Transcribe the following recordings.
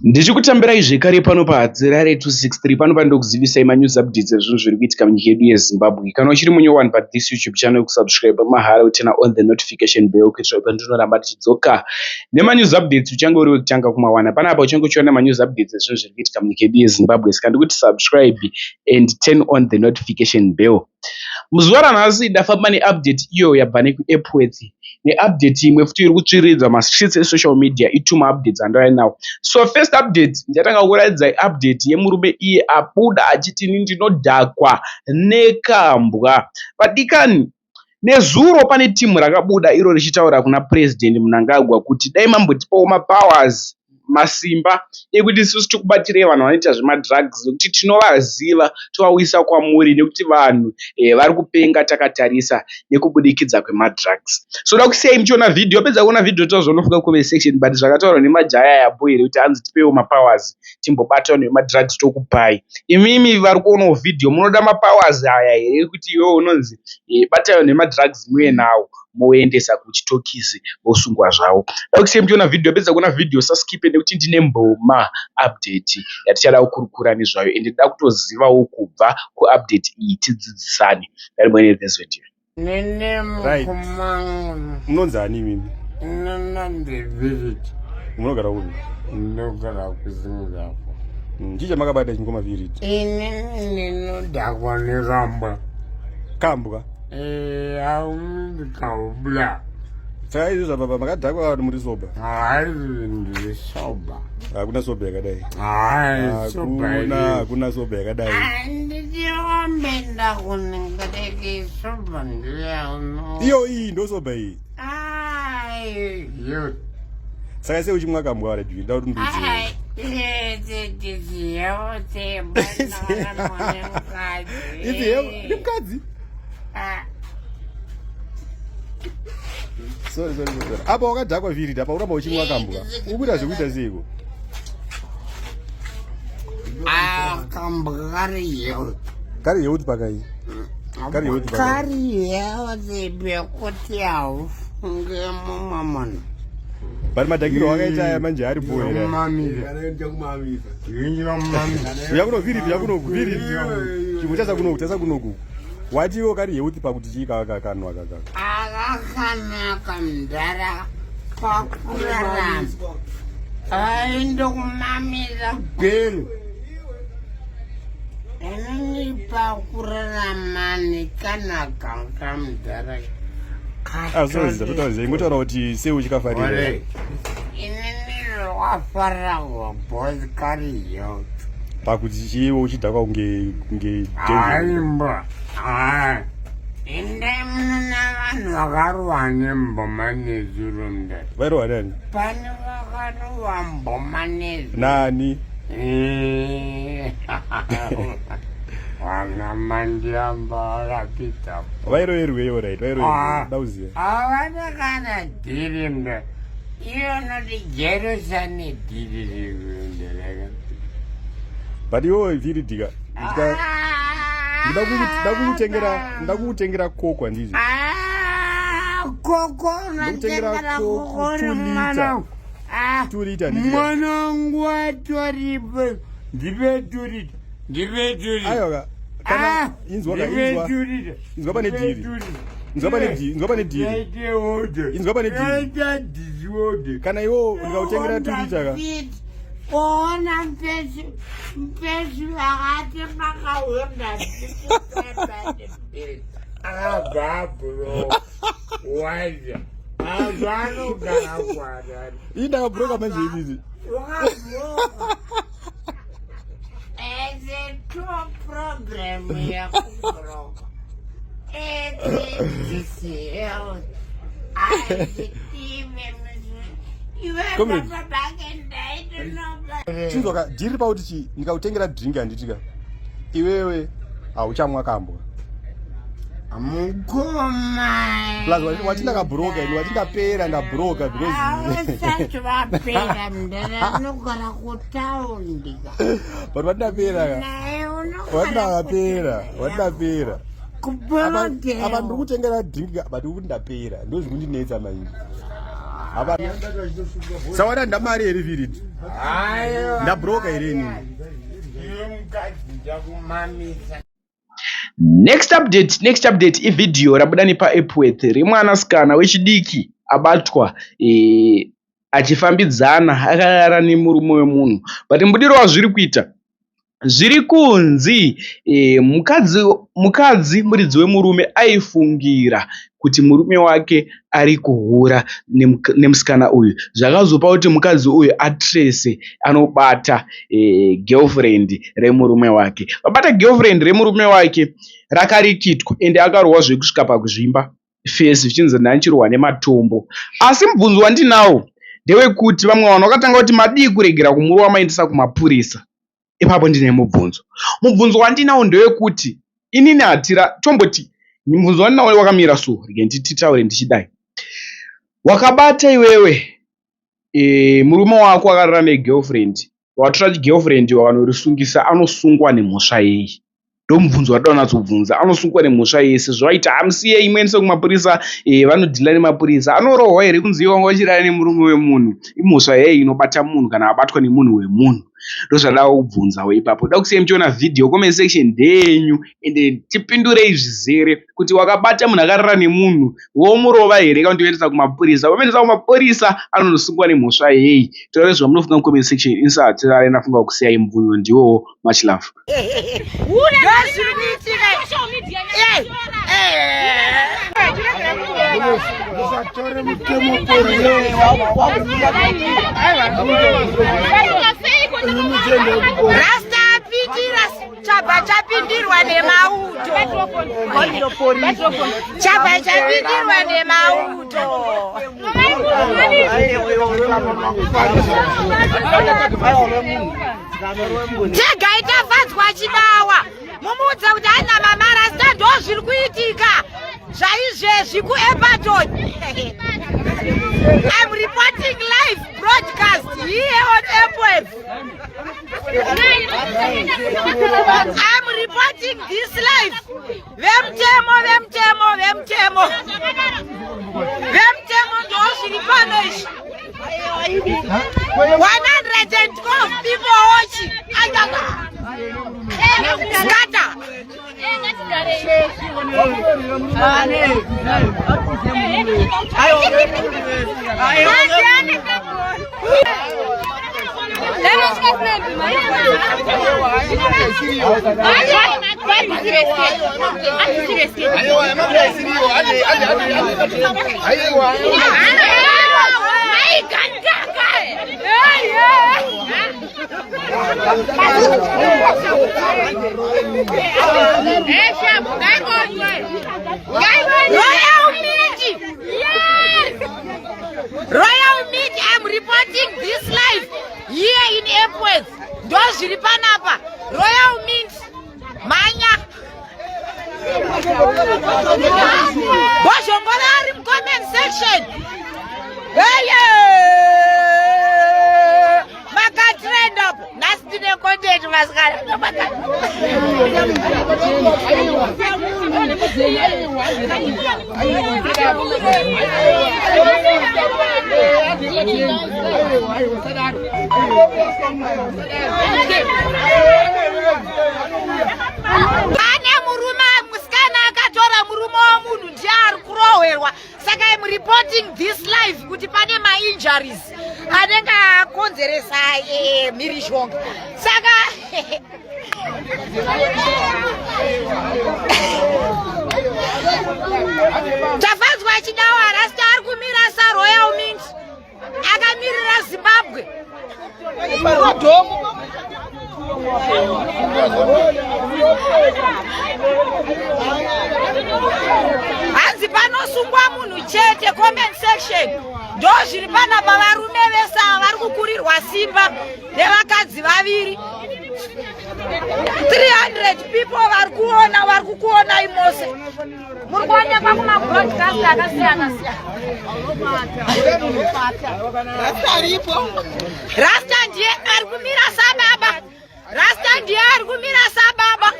Ndichikutambirai zvekare pano paHadzirare 263 pano pandokuzivisai manews updates ezvinhu zviri kuitika munyika yedu yeZimbabwe. Kana uchiri munyowani pathis YouTube channel kusubscribe mahara uturn on the notification bell kuitira kuti pandinoramba ndichidzoka nemanews updates uchange uri wekutanga kumawana. Panapa uchange uchiona manews updates ezvinhu zviri kuitika munyika yedu yeZimbabwe. Saka ndikuti subscribe and turn on the notification bell. Muzuva ranhasi ndafamba neupdate iyo yabva nekuEpworth neupdate imwe futi iri kutsviriridza mastreets esocial media itwo maupdates andauya nawo. So first update ndichatanga kuratidzai update yemurume iye abuda achiti ini ndinodhakwa nekambwa. Vadikani, nezuro pane team rakabuda iro richitaura kuna President Mnangagwa kuti dai mambotipawo mapowers masimba ekuti isusu tikubatirei vanhu vanoita zvemadrugs nekuti tinovaziva tovauyisa kwamuri nekuti vanhu eh, vari kupenga takatarisa nekubudikidza kwemadrugs. So da kusiyai muchiona vhidhiyo, pedza kuona vhidhiyo tozvaunofunga kucomment section but zvakataurwa nemajaya aya bho here kuti hanzi tipeiwo mapowers timbobata vanhu vemadrugs tokupai. Imimi vari kuonawo vhidhiyo munoda mapowers aya here ekuti iwewe unonzi eh, batai vanhu vemadrugs muuye nawo moendesa kuchitokisi vosungwa zvavo. Dakusiye muchiona video pedza kuona video saskipe nekuti ndine mboma update yatichada kukurukura nezvayo ende ndida kutozivawo kubva kuupdate iyi tidzidzisane. Ngatimboenei this video. Right. Munonzi ani imimi? Munogara kupi? Ndinogara kuZimbabwe. Chii chamakabata chingoma viriti? Ini ndinodhakwa nekambwa. Kambwa? Eh, aundikaubla. Saka izvi zvababa makadhakwa kana muri soba? Hayi ndiri soba. Hakuna soba yakadai. Hayi soba. Hakuna, hakuna soba yakadai. Ndichiombe ndakuningireke soba ndiyano. Iyo iyi ndo soba iyi. Ai, yo. Saka sei uchimwa kambwa already? Ndauti ndudzi. Ai, Idzi hewo, ndi mukadzi. Sorry, sorry, sorry. Apa wakadhakwa vhiri, apa uramba uchimwa kambwa. Ukuita zvekuita seiko? Ah, kambwa kari health. Kari health pakai? Kari health pakai? Kari health pekuti haufunge mumwe munhu. But madhakiro wakaita aya manje ari bho here? Uya kuno vhiri, uya kuno vhiri. Chimutasa kuno, tasa kuno. Wati iwe kari health pakuti chii kakanwa kaka. Akakanaka mdara pakurarama. Aende kumamisa gero. Inini pakurarama nekanaka kamdara. Ah, sorry, zatotaura ingotaura kuti sei uchikafarira. Inini wafarira boys kari health. Pakuti chiiwe uchidhakwa kunge kunge Aimbwa. Hai. Endai munona vanhu vakarohwa nemboma nezuro mndani. Vairohwa nani? Pane vakarohwa mboma nezuro. Nani? Eh. Vana mandiamba vakapita. Vairoverwei right? Vairoverwei? Ah. Dauziva. Havana kana dhiri mndani. Iyo noti jerosa nedhiri riri. But iwe vhiri dhika. Nda kukutengera koko handizvo? Ah, koko unotengera koko mwana. Ah, 2 liter handizvo? Mwana wangu atoripo. Ndipe 2 liter. Ndipe 2 liter. Aiwa kana Ah, inzwa ka ndipe inzwa. 2 liter. Inzwa pane Ndipe dhiri. 2 liter. Inzwa pane dhiri, inzwa pane dhiri. Ndaite order. Inzwa pane dhiri. Ndaita disorder. Kana iwo ndikakutengera 2 liter ka. Kuona mpesu mpesu akatenga kahonda akabva abro waja abva anogara kuharare Iyi ndakabroka manje izvi. wakabroka It's a true problem yakubroka It's this Comrade. Chinzwa ka dhiri pauti chi ndikakutengera drink handiti ka iwewe hauchamwa kambwa. Mukoma. Plus wati ndakabroka ini wati ndapera ndabroka because Ausati wapera mndana unogara kutaundi. But wati ndapera ka. Naye unogara Wati ndakapera, wati ndapera. Kuborrowdale. Apa ndiri kutengera drink but uri kuti ndapera ndozvikundinetsa manje. Sawada ndamari here Virid? Ndabroka here inini? Next update, next update ivhidhiyo rabuda nepaEpworth remwanasikana wechidiki abatwa e, achifambidzana akarara nemurume wemunhu but mubudiro wazviri kuita zviri kunzi e, mukadzi mukadzi muridzi wemurume aifungira kuti murume wake ari kuhura nemusikana uyu zvakazopa kuti mukadzi uyu atrese anobata e, girlfriend remurume wake vabata girlfriend remurume wake rakarikitwa ende akarohwa zvekusvika pakuzvimba face zvichinzi ndanchirohwa nematombo asi mubvunzo wandinawo ndewekuti vamwe vanhu vakatanga kuti madii kuregera kumurova maendesa kumapurisa ipapo ndine mubvunzo mubvunzo wandinawo ndewekuti inini hatira tomboti mubvunzo wandinawo wakamira so rege ndititaure ndichidai wakabata iwewe e, murume wako akarara negirlfriend watora chigirlfriend wakanorisungisa anosungwa nemhosva yei ndomubvunzo watoda kunyatsobvunza anosungwa nemhosva yese zvaita hamusiyei muendese kumapurisa e, vanodhila nemapurisa anorohwa here kunzi iwe wanga uchirara nemurume wemunhu imhosva yei inobata munhu kana abatwa nemunhu wemunhu ndozvada kubvunzawo ipapo da kusiyai muchiona vhidhiyo comment section ndeyenyu ende tipindurei zvizere kuti wakabata munhu akarara nemunhu womurova here kana kuti kumapurisa womuendesa kumapurisa anonosungwa nemhosva yei taura zvamunofunga mucomment section insatirare ndafunga kusiyai mubvunzo ndiwowo much love Rasta apitira chabva chapindirwa nemauto chabva chapindirwa nemauto tegai tafadzwa chibawa mumuudze kuti ana mama rasta ndo zviri kuitika zvaizvezvi kuepaton I'm reporting live broadcast here on Epworth. I'm reporting this live. Vemutemo, vemutemo, vemutemo. Vemutemo ndo zviri pano izvi. 112 people watching. Ayaka. Scatter. Royal Mint! Yes! Royal Mint, I'm reporting this live here in Epworth. Ndo zviri panapa. Royal Mint, manya. Bozhongora ari mucomment section. Hey! Makatrend apo. Nhasi tine content masikana. Pane murume musikana akatora murume wemunhu ndiye ari kurohwerwa saka im reporting this live kuti pane mainjuries anenge akonzeresa eh, mhirizhonga saka tafadzwa chidawa rasta ari kumira saroyal mint akamirira zimbabwe hanzi panosungwa munhu chete comment section ndo zviri panapa varume vese ava vari kukurirwa simba nevakadzi vaviri 300 people vari kuona vari kukuonai mose muri kuonekwa kumabroadcast akasiyana siyana rasta ndiye ari kumira sababa rasta ndiye ari kumira sababa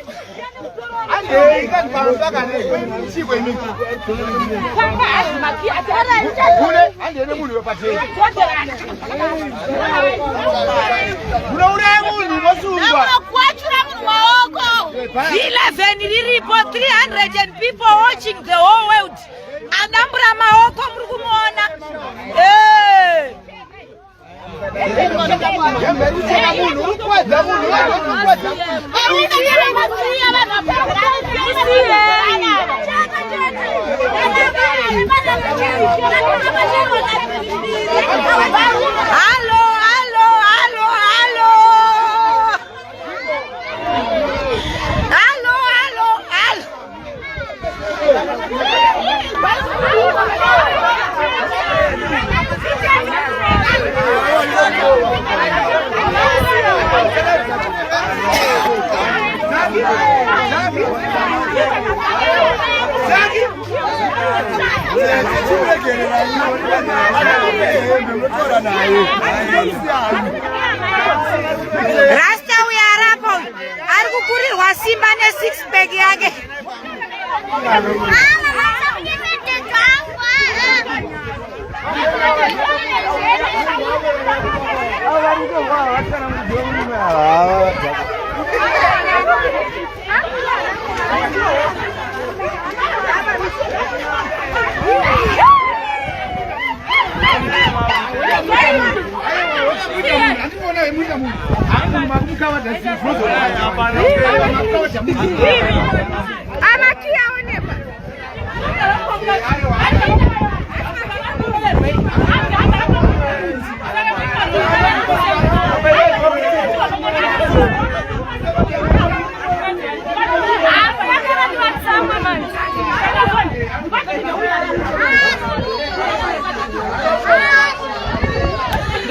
Munouraya munhu mosungwa. Kwachura munhu maoko. 11 riripo 300 and people watching the whole world. Adambura maoko muri kumuona. Eh. Hembe iri kucheka munhu, uri kukwadza munhu, uri kukwadza munhu. Hello, hello, hello, hello. Hello, hello, hello. Chimuregerera munotaura naye. Rasta uyo arapo ari kukurirwa simba nesix pack yake.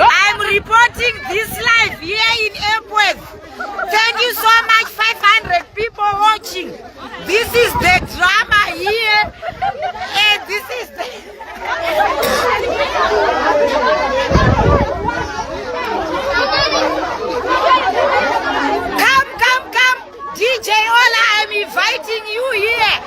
I'm reporting this live here in Epworth. Thank you so much, 500 people watching. This is the drama here, and this is the. Come, come, come, DJ Ola, I'm inviting you here.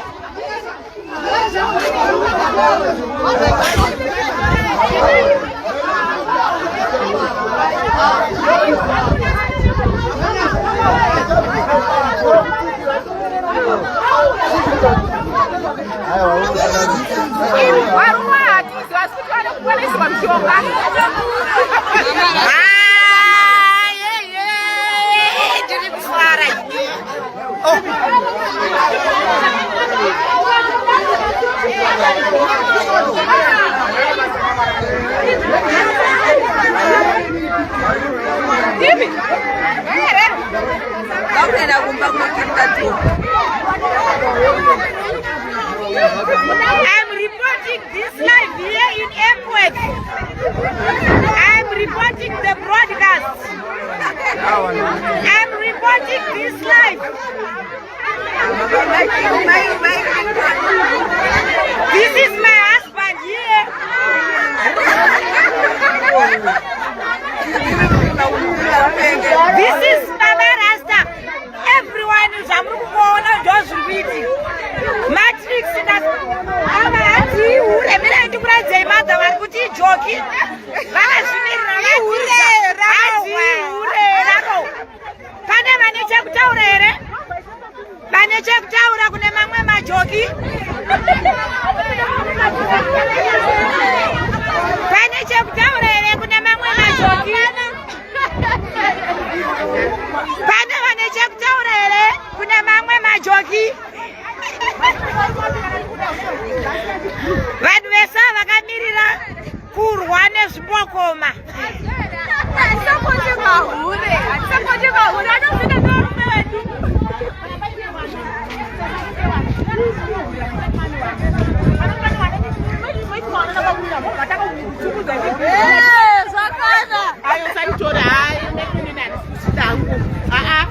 Varume hatizi vasi kuti vane kuponeswa mishonga. Ah, yeah. Ndiri kufara ini. Oh. Vakuenda kumba kunotirika dzoka. I'm reporting this live here in Epworth. I'm reporting the broadcast. I'm reporting this live. This is my husband here. This is Baba Rasta. Everyone zvamuri kungoona ndo zviri kuitika. Matrix ava hanzi ihure. Mirai ndikuratidzei madha vari kuti ijoki. Vakazvimirira hanzi ihure raro. Pane vane chekutaura here? Vane chekutaura kune mamwe majoki? Pane chekutaura here kune mamwe majoki? Pane vane chekutaura here kune mamwe majoki? Vanhu vese vakamirira kurwa nezvipokoma. Hatisapote mahure, hatisapote mahure, anopinda nevarume vedu. Zvakana. Ayo saitora hayi nekunini handisidangu aa.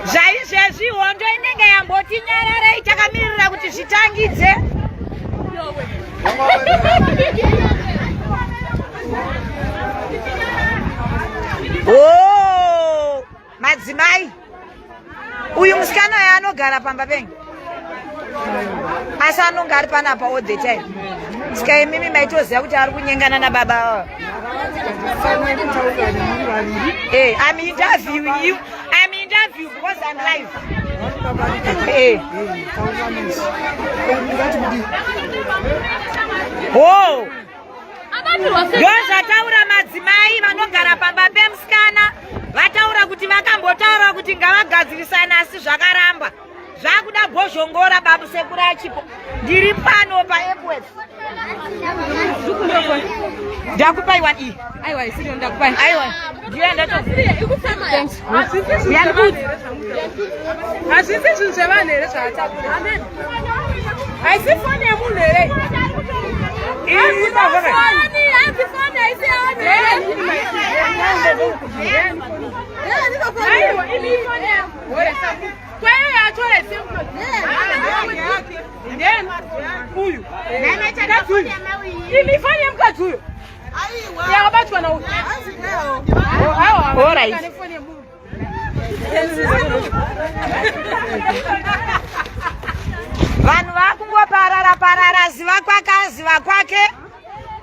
Zvaizvezvi hondo inenge yamboti nyararei takamirira kuti zvitangidze. Oh, madzimai uyu musikana uyo anogara pamba penyu asi anonge ari panapa all the time saka imimi maitoziva kuti ari kunyengana nababa eh, I'm interviewing you. I'm interview because I'm live. Eh. Oh. Ndozvataura madzimai vanogara pamba pemusikana vataura kuti vakambotaura kuti ngavagadzirisana asi zvakaramba zvakuda bhozhongora babu sekuru achipo ndiri pano paepworth ndakupai one iyi Aiwa, isiriyo ndakupai. Aiwa, ndiyo ndato. Hazvisi zvinhu zvevanhu here zvaatakura? Haisi foni yemunhu here? Hanzi foni haisi yevanhu here? Aiwa, imi ifoni yangu. Kweyo yatora isi Uyu. Imi foni yemukadzi uyu. Yakabatwa nauyu. All right. Vanhu vakungoparara parara ziva kwaka ziva kwake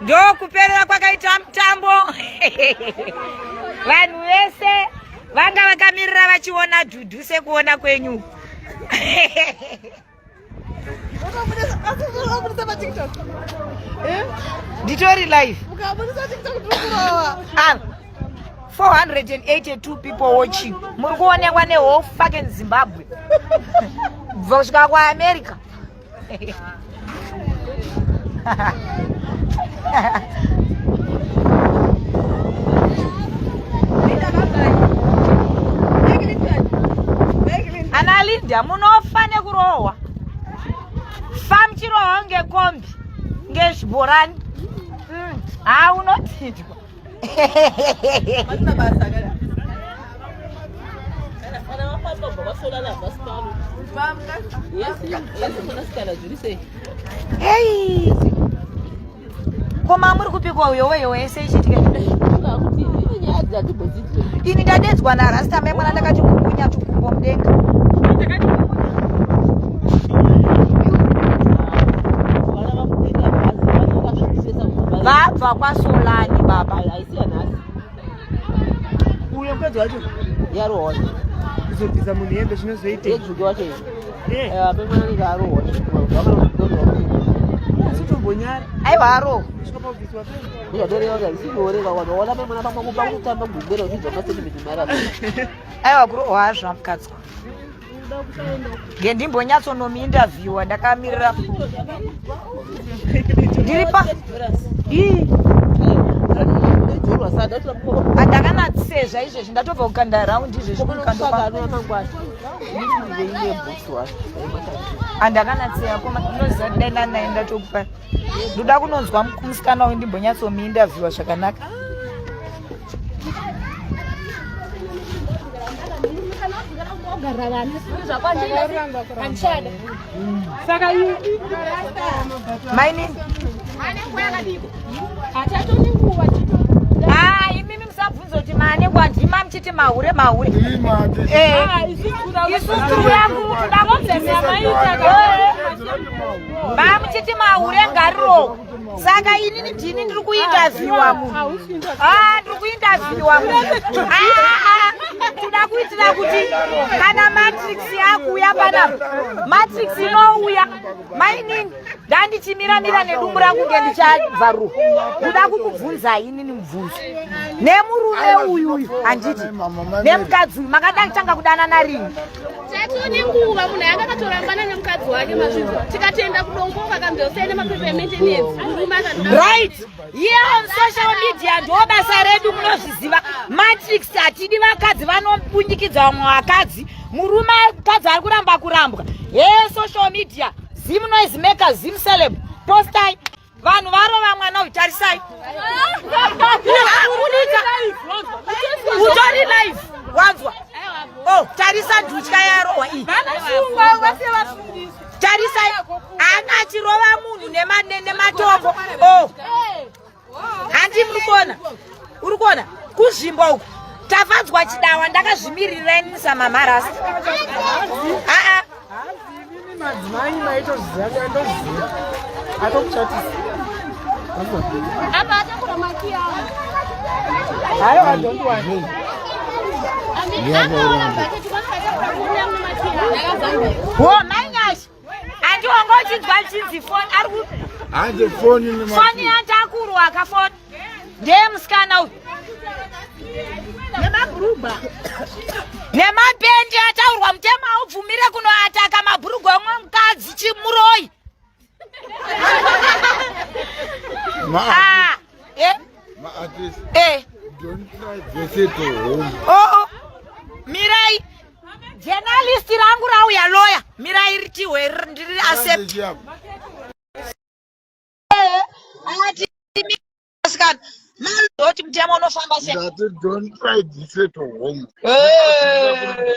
ndokuperera kwakaita mutambo. Vanhu vese vanga vakamirira vachiona dhudhu sekuona kwenyu. Nditori live. Ah, 482 people watching. Muri kuonekwa newhole fucking Zimbabwe. Kubva kusvika kuAmerica. Ana Linda munofa nekurohwa. Fa muchirohwa ngekombi ngezvibhorani. Haa unotidwa. Hey! Koma muri kupikwa uyo weyo wese ichitika. Ini ndadedzwa narasta mai mwana ndakati kugunya tukumbo mudenga. Vabva kwaSolani baba. Uyo mukadzi wacho yarohwa kuzobvisa munhu hembe zvinozoitei? Yedzvuke wacho iyi. Eh. Eh, ape mwana anenge arohwa. Asitombonyara. Aiwa arohwa. Kusvika pakubviswa pembe. Ndizvatoreva kuti haisi nyore vanhu vaona mai mwana pamwe pakutamba gungwera uchinzwa masentimita marara. Aiwa kurohwa hazvo mukadzi. Ngendimbonyatsonomuinterviewa ndakamirira ndiri pa ii andakanatsezva izvezvi ndatobva kukanda raundi izvezvi andakanatseya koma unoziva dai nanaye ndatokupa ndoda kunonzwa musikana uyu ndimbonyatsomuinterviewa zvakanaka Mainini Ah, imimi musabvunza kuti maane nguva ndima muchiti mahure mahure eh. isu tiri kuda mamuchiti mahure ngarirohwe saka inini ndini ndiri kuinterviewa munhu ah, ndiri kuinterviewa munhu ah, ah, toda kuitira kuti kana matrix yakuuya panapa matrix inouya mainini ndandichimiramira nedumbu rangu nge ndichabvaruka ndoda kukubvunzai inini mubvunzo nemurume uyu uyu handiti nemukadzi uyu makada kutanga kudanana rini Tatone nguva munhu anga akatorambana nemukadzi wake mazvinzwa tikatoenda kudongo kakambosaina nemapepa emaintenance murume akatoda right here on social media ndo basa redu munozviziva matrix hatidi vakadzi vanobunyikidza vamwe vakadzi murume mukadzi ari kuramba kurambwa hee social media zim noise maker zim celeb postai vanhu varova mwana uyu tarisai utori live wanzwa oh tarisa dutya yarohwa iyi tarisai anga achirova munhu nematombo oh handi muri kuona uri kuona kuzvimba uku Tafadzwa Chidawa, ndakazvimirira ini samamarasta. Aa. Madzimai maitoziva, ndoziva atokuchatisa. Apa atakura makiyi awo. Haiwa, don't worry. Akaona bhaketi, vanovatakura foni yangu nemakiyi. Wo mainyasha, handiwanga uchinzwa chinzi foni ari ku Hanzi foni. Foni yatakurwa kafoni ndeyemusikana uyu Nemabhurugwa. Nemapendi ataurwa. Mutemo haubvumire kunoataka mabhurugwa omwe mukadzi, chimuroi. Ah, eh, Maartist, eh. don't try this at home. Oo, mirai, journalist rangu rauya, loya, mirai ritihwe ndiri accept. Ati sikana mazoti mutemo unofamba sei? Ndati don't try this at home. Eh.